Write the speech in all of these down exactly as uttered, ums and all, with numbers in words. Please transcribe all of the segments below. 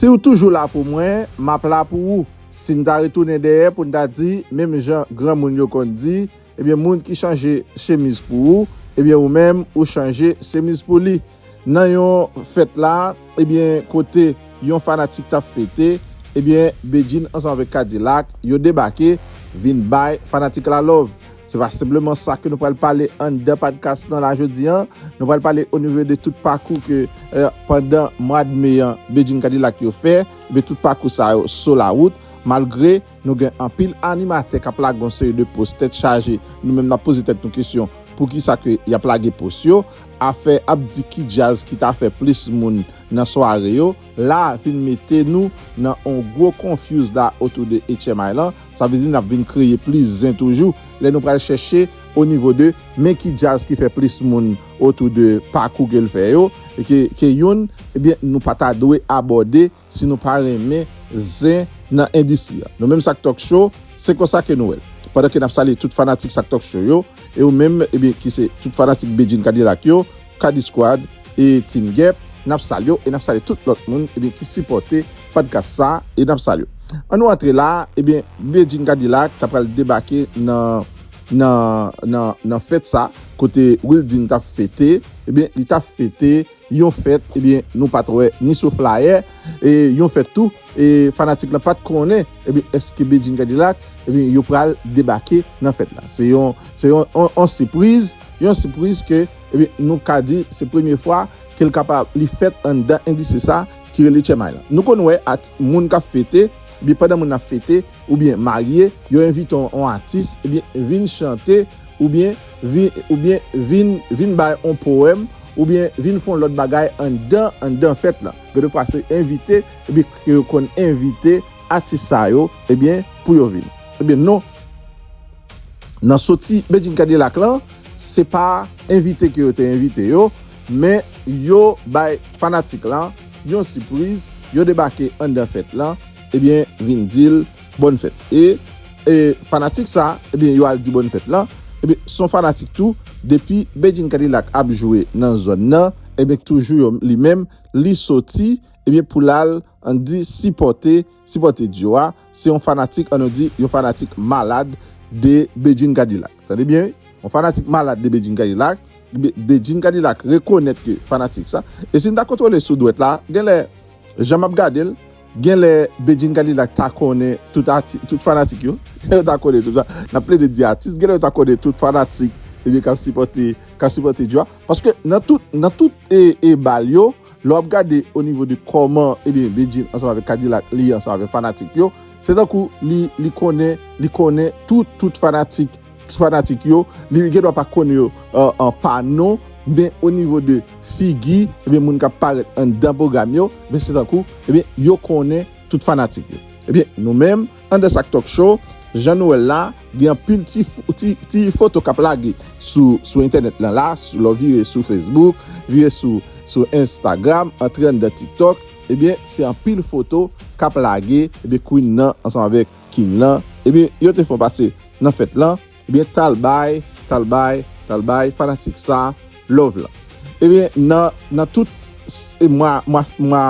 Si w toujou la pou mwen, m ap la pou ou. Si n ta retounen dèyè pou n ta di, menm jan granmoun yo konn di, ebyen, moun ki chanje chemiz pou ou, ebyen, ou menm, ou chanje chemiz pou li. Nan yon fèt la, ebyen, kote yon fanatik t ap fete, ebyen, Bedjine ansanm avèk Kadilak, yo debake, vin bay fanatik la love. Se pa senpleman sa ke nou pral pale anndan podcast lan la jodi an. Nou pral pale o nivo de tout pakou ke, eh, pandan mwa de me an, Bedjine Kadilak yo fè, ebyen, tout pakou sa yo sou la wout, malgre nou gen anpil animatè k ap lage yon seri de post tèt chaje, nou menm n ap poze tèt nou kesyon, poukisa ke y ap lage post yo, afè ap di ki djaz ki ta fè plis moun nan sware yo, la vin mete nou nan yon gwo confuse la otou de H M I lan, sa vle di n ap vin kreye plis zen toujou, lè nou pral chèche o nivo de men ki djaz ki fè plis moun otou de pakou ke l fè yo, e ke, ke youn, ebyen, nou pa ta dwe abòde si nou pa renmen zen nan endistri a. Nou menm Sak Talk Show, se konsa ke nou wè l. Pandan ke n ap salye tout fanatik Sak Talk Show yo, e ou menm, ebyen, ki se tout fanatik Bedjine Kadilak yo, Kadi Squad, e Team Gep, n ap salye w, e n ap salye tout lòt moun, ebyen, ki sipòte podcast sa, e n ap salye w. An nou antre la, ebyen, Bedjine Kadilak ta pral debake nan, nan, nan, nan fèt sa, kote Wildine t ap fete, ebyen, li t ap fete, yon fèt, ebyen, nou pa t wè ni sou flyer, e yon fèt tou, e fanatik lan pa t konnen, ebyen, èske Bedjine Kadilak, ebyen, yo pral debake nan fèt la. Se yon, se yon, yon, yon sipriz, yon sipriz ke, ebyen, nou ka di se premye fwa ke l kapab, li fèt anndan endistri sa ki rele H M I lan. Nou konn wè at, moun k ap fete, ebyen, pandan moun ap fete, oubyen marye, yo envite yon, yon atis, ebyen, vin chante, oubyen vin, oubyen vin, vin bay yon powèm, oubyen vin fè yon lòt bagay anndan, anndan fèt lan. Gen de fwa se envite, ebyen, ke yo konn envite atis sa yo, ebyen, pou yo vin. Ebyen, non. Nan soti Bedjine Kadilak lan, se pa envite ke yo te envite yo, men yo bay fanatik lan yon sipriz, yo debake anndan fèt lan, ebyen, vin di l bòn fèt. E, e fanatik sa, ebyen, yo al di bòn fèt lan, ebyen, se yon fanatik tou, depi Bedjine Kadilak ap jwe nan zòn nan, ebyen, toujou yo, li menm, li soti, ebyen, pou l al, ann di, sipòte, sipòte dyo a. Se yon fanatik, ann nou di, yon fanatik malad de Bedjine Kadilak. Tande byen, wi. Yon fanatik malad de Bedjine Kadilak. Be-, Bedjine Kadilak rekonèt ke fanatik sa. E si n ta kontwole sou dwèt la, genlè, jan m ap gade l, genlè Bedjine Kadilak ta konnen tout ati-, tout fanatik yo. Yo ta konnen tout sa. N ap plede di atis, genlè yo ta konnen tout fanatik, ebyen, k ap sipòte, k ap sipòte dyo a. Paske nan tout, nan tout, e, e bal yo, lè w ap gade o nivo de kòman, ebyen, Bedjine ansanm avèk Kadilak, li ansanm avèk fanatik yo, se tankou li, li konnen, li konnen tout, tout fanatik, fanatik yo, li gen dwa pa konnen yo, euh, an pa non, men o nivo de figi, ebyen, moun k ap parèt anndan pwogram yo, men se tankou, ebyen, yo konnen tout fanatik yo. Ebyen, nou menm, anndan Sak Talk Show, jan nou wè l la, gen anpil ti, fo-, ti, ti foto k ap lage sou, sou entènèt lan la, sou, lè w vire sou Facebook, vire sou, sou Instagram, antre anndan TikTok, ebyen, se anpil foto k ap lage, ebyen, Queen nan ansanm avèk King lan, ebyen, yo te fè w pase nan fèt lan, ebyen, t al bay, t al bay, t al bay fanatik sa love lan. Ebyen, nan, nan tout s-, e mwa, mwa, mwa,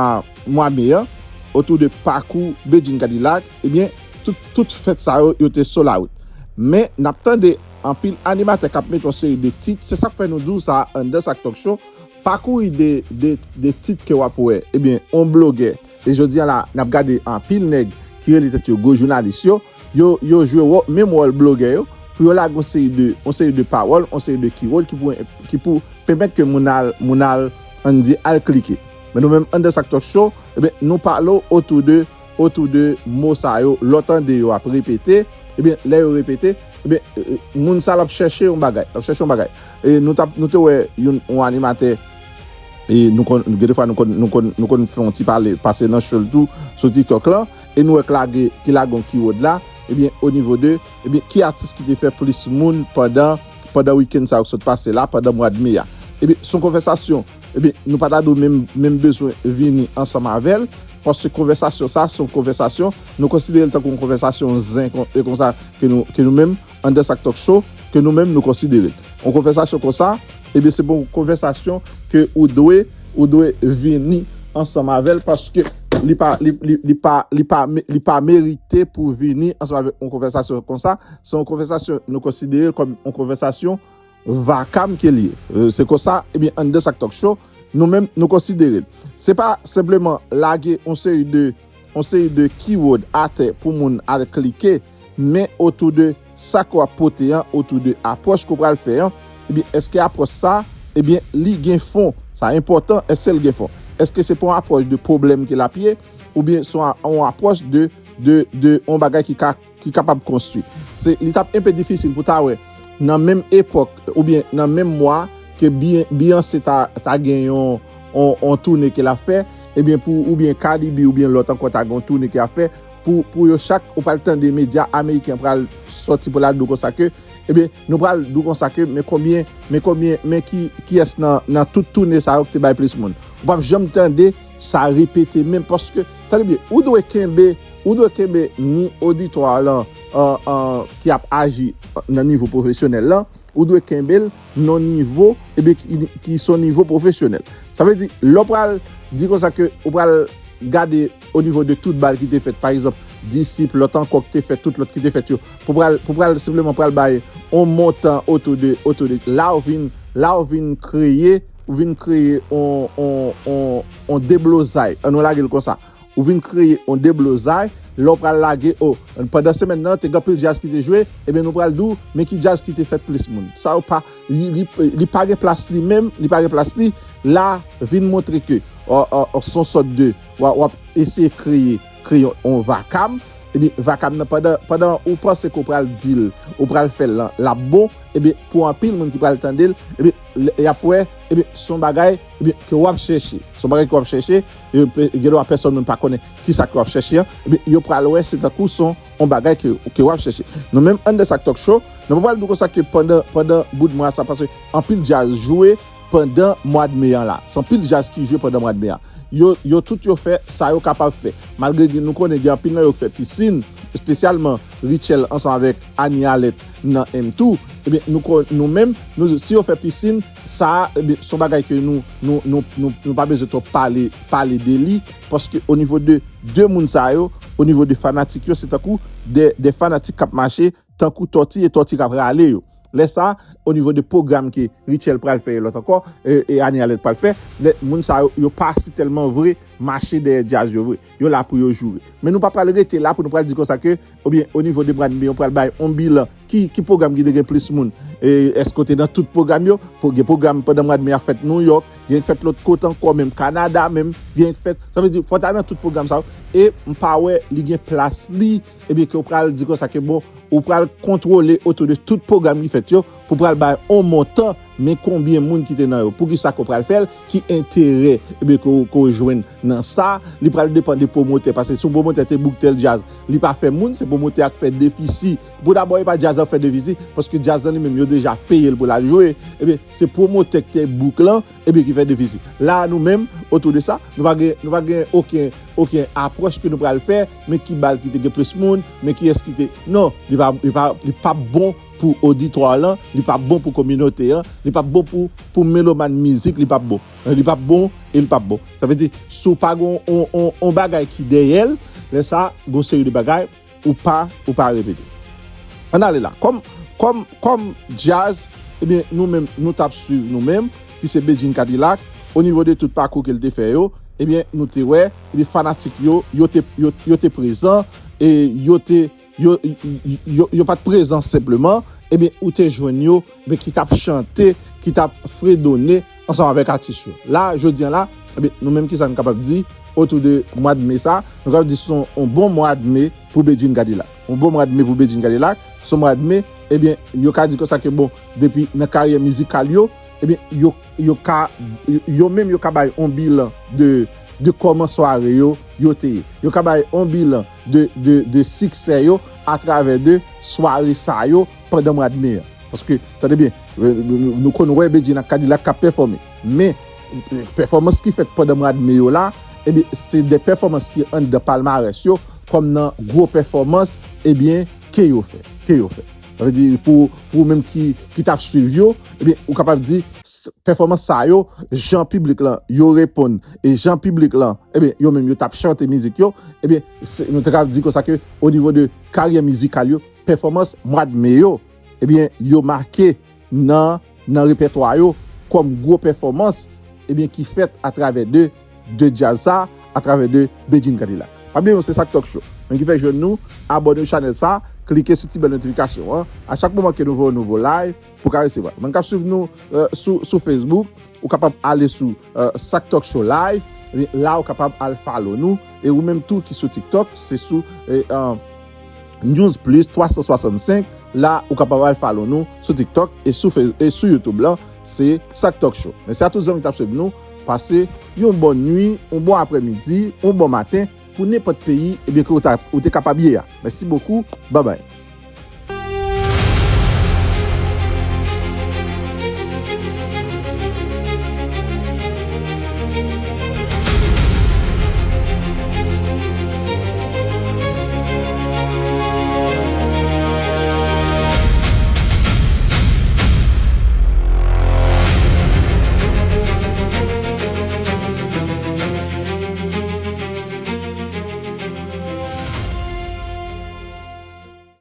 mwa me an, otou de pakou Bedjine Kadilak, ebyen, tout, tout fèt sa yo, yo te sold out. Men, n ap tande anpil animatè k ap mete yon seri de tit, se sa k fè nou di w sa anndan Sak Talk Show, pa kouri de, de, de tit ke w ap wè. Ebyen, yon blogè, e jodi a la, n ap gade anpil nèg ki rele tèt yo gwo jounalis yo, yo, yo jwe wò-, menm wòl blogè yo, pou yo lage yon seri de, yon seri de pawòl, yon seri de keyword ki pou, ki pou pèmèt ke moun al, moun al, ann di, al klike. Men nou menm, anndan Sak Talk Show, ebyen, nou pale w otou de, otou de mo sa yo, lè w tande yo ap repete, ebyen, lè yo repete, ebyen, e, e, moun sa l ap chèche yon bagay, l ap chèche yon bagay. E nou t ap, nou te wè youn, yon animatè, e nou konn, gen de fwa nou konn, nou konn, nou konn fè yon ti pale, pase nan show l tou, sou TikTok lan, e nou wè k lage, ki lage yon keyword la, ebyen, o nivo de, ebyen, ki atis ki te fè plis moun pandan, pandan wikenn sa yo k sot pase la, pandan mwa de me a. Ebyen, se yon konvèsasyon, ebyen, nou pa ta dwe menm, menm bezwen vini ansanm avè l, paske konvèsasyon sa, se yon konvèsasyon, nou konsidere l tankou yon konvèsasyon zen kon, e konsa ke nou, ke nou menm, anndan Sak Talk Show, ke nou menm nou konsidere l. Yon konvèsasyon konsa, ebyen, se pa yon konvèsasyon ke ou dwe, ou dwe vini ansanm avè l, paske li pa li, li, li pa li pa li pa merite pou vini ansanm avèk yon konvèsasyon konsa. Se yon konvèsasyon nou konsidere l kòm yon konvèsasyon vakam ke li ye. Se konsa, ebyen anndan sak talk show, nou menm nou konsidere l. Se pa senpleman lage yon seri de yon seri de keyword atè pou moun al klike, men otou de sa ke w ap pote an, otou de apwòch ke w pral fè an, ebyen èske apwòch sa, ebyen li gen fon? Sa enpòtan, èske l gen fon? Èske se pa yon apwòch de pwoblèm ke l ap ye, oubyen se yon apwòch de de de yon bagay ki ka ki kapab konstwi? Se li t ap enpe difisil pou ta wè nan menm epòk oubyen nan menm mwa ke Beyonce ta ta gen yon yon toune ke l ap fè, ebyen pou oubyen Cardi B oubyen lòt ankò ta gen yon toune ke l ap fè, pou pou yo chak ou pral tande medya ameriken pral sòti pou l al di w konsa ke, ebyen nou pral di w konsa ke men konbyen men konbyen men ki kiyès nan nan tout toune sa yo ki te bay plis moun? Ou p ap janm tande sa repete menm paske tande byen, ou dwe kenbe ou dwe kenbe ni oditwa lan ki ap aji nan nivo pwofesyonèl lan, ou dwe kenbe l nan nivo ebyen ki se yon nivo pwofesyonèl. Sa vle di lè w pral di konsa ke ou pral gade o nivo de tout bal ki te fèt, pa egzanp, Disip, lòt ankò ki te fèt, tout lòt ki te fèt yo, pou pral pou pral senpleman pral bay yon montan oto de oto de la ou vin la ou vin kreye ou vin kreye yon yon yon yon deblozay, ann nou lage l konsa. Ou vin kreye yon deblozay, lè w pral lage o pandan semèn nan te gen anpil djaz ki te jwe, ebyen nou pral di w men ki djaz ki te fè plis moun. Sa yo pa li li li pa gen plas li menm, li pa gen plas li. La vin montre ke se yon sòt de w ap eseye kreye kreye yon vakam. Ebyen vakam nan pandan pandan ou panse ke w pral di l ou pral fè l lan l ap bon, ebyen pou anpil moun ki pral tande l, ebyen y ap wè ebyen se yon bagay ebyen ke w ap chèche, se yon bagay ke w ap chèche. Gen dwa pèsòn moun pa konnen kisa ke w ap chèche an, ebyen yo pral wè se tankou se yon bagay ke ke w ap chèche. Nou menm anndan sak talk show, nou pa pral di w konsa ke pandan pandan bout mwa sa paske anpil djaz jwe pandan mwa de me an la. Se anpil djaz ki jwe pandan mwa de me a. Yo yo tout yo fè sa yo kapab fè. Malgre gen nou konnen gen anpil nan yo k fè pisin, espesyalman Richel ansanm avèk Anie Alerte nan M two, ebyen nou kon nou menm nou si yo fè pisin sa a ebyen se yon bagay ke nou nou nou nou nou pa bezwen twòp pale pale de li, paske o nivo de de moun sa yo o nivo de fanatik yo se tankou de de fanatik k ap mache tankou tòti e tòti k ap rale yo. Lè sa a o nivo de pwogram ke Richel pral fè e lòt ankò e Anie Alerte pral fè, lè moun sa yo yo pa si tèlman vre mache dèyè djaz yo vre. Yo la pou yo joure. Men nou pa pral rete la pou nou pral di konsa ke oubyen o nivo de mwa de me yo pral bay yon bilan ki ki pwogram ki te gen plis moun? Èske w te nan tout pwogram yo? Gen pwogram pandan mwa de me a k fèt Nouyòk, gen k fèt lòt kote ankò menm Kanada menm, gen k fèt sa vle di fò w ta nan tout pwogram sa yo. E m pa wè li gen plas li ebyen ke w pral di konsa ke bon ou pral kontwole oto de tout pwogram ki fèt yo pou pral bay yon montan men konbyen moun ki te nan yo, poukisa ke w pral fè l, ki enterè ebyen ke w ke w jwenn nan sa. Li pral depann de pwomotè paske si yon pwomotè te bouk tèl djaz li pa fè moun, se pwomotè a k fè defisi. Pou dabò e pa djaz la k fè defisi paske djaz la li menm yo deja peye l pou l al jwe. Ebyen se pwomotè k te bouk lan ebyen ki fè defisi. La a nou menm otou de sa nou pa gen nou pa gen okenn okenn apwòch ke nou pral fè men ki bal ki te gen plis moun, men kiyès ki te non li pa li pa li p ap bon pou oditwa lan, li p ap bon pou kominote an, li p ap bon pou pou melomàn mizik li p ap bon. Li p ap bon e li p ap bon. Sa vle di si w pa gen yon yon yon bagay ki dèyè l, lè sa a gen yon seri de bagay ou pa ou pa repete. Ann ale la. Kòm kòm kòm djaz, ebyen nou menm nou t ap swiv nou menm ki se Bedjine Cadillac, o nivo de tout pakou ke l te fè yo, ebyen nou te wè ebyen fanatik yo yo te yo, yo te prezan e yo te yo, yo, yo, yo pa t prezan senpleman, ebyen ou te jwenn yo men ki t ap chante, ki t ap fredone ansanm avèk atis yo. La jodi a la ebyen nou menm kisa nou kapab di otou de mwa de me sa? Nou kapab di se yon bon mwa de me pou Bedjine Cadillac. Yon bon mwa de me pou Bedjine Cadillac, se yon mwa de me ebyen yo ka di konsa ke bon depi nan karyè mizikal yo ebyen yo yo ka yo menm yo ka bay yon bilan de de kòman sware yo yo te ye. Yo ka bay yon bilan de de de siksè yo atravè de sware sa yo pandan mwa de me an. Paske tande byen, nou konn wè Bedjine ak Cadillac k ap pèfòme. Men pèfòmans ki fèt pandan mwa de me yo la, ebyen se de pèfòmans ki anndan palmarès yo kòm nan gwo pèfòmans ebyen ke yo fè, ke yo fè. Sa vle di pou, pou ou menm ki, ki t ap swiv yo, ebyen, ou kapab di s- pèfòmans sa yo, jan piblik lan yo reponn, e jan piblik lan, ebyen, yo menm yo t ap chante mizik yo, ebyen, se- nou te kapab di konsa ke o nivo de karyè mizikal yo, pèfòmans mwa de me yo, ebyen, yo make nan, nan repètwa yo kòm gwo pèfòmans, ebyen, ki fèt atravè de, de djaz sa, atravè de Bedjine Cadillac. Pa bliye, se Sak Talk Show. Men ki fè jwenn nou, abòne sou chanèl sa, klike sou ti bèl notifikasyon an. A chak moman ke nou voye nouvo live, pou ka resevwa. Moun k ap swiv nou euh, sou, sou Facebook, ou kapab ale sou euh, Sak Talk Show Live. Ebyen, la, ou kapab al follow nou. E ou menm tou ki sou TikTok, se sou eh, euh, News Plus twa san swasannsenk. La, ou kapab al follow nou sou TikTok e sou, Face- e sou YouTube lan, se Sak Talk Show. Mèsi a tout zanmi k t ap swiv nou. Pase yon bòn nwi, yon bon aprèmidi, yon bon maten pou nenpòt peyi ebyen ke ou, ta, ou te kapab ye a. Mèsi bokou. Babay.